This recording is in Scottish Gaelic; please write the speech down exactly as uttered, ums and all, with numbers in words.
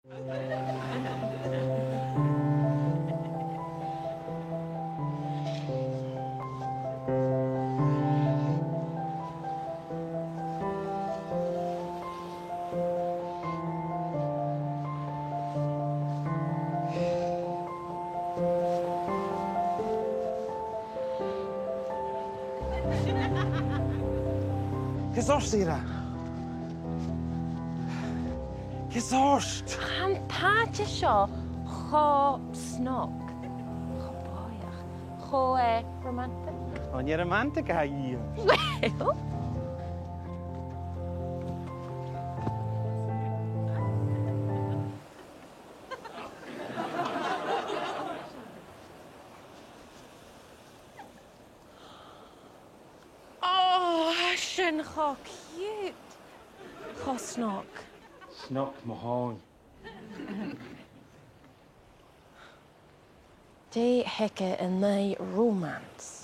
Ceart, a Mhàiri? Ceart. Tha an t-àite seo cho snog. Cho bòidheach. Cho, eh, romantic. Ò, nì romantic a tha i. Well. Ò, tha sin cho cute. Cho snog. Snog mo thòin. Dè th' aige an aghaidh romance?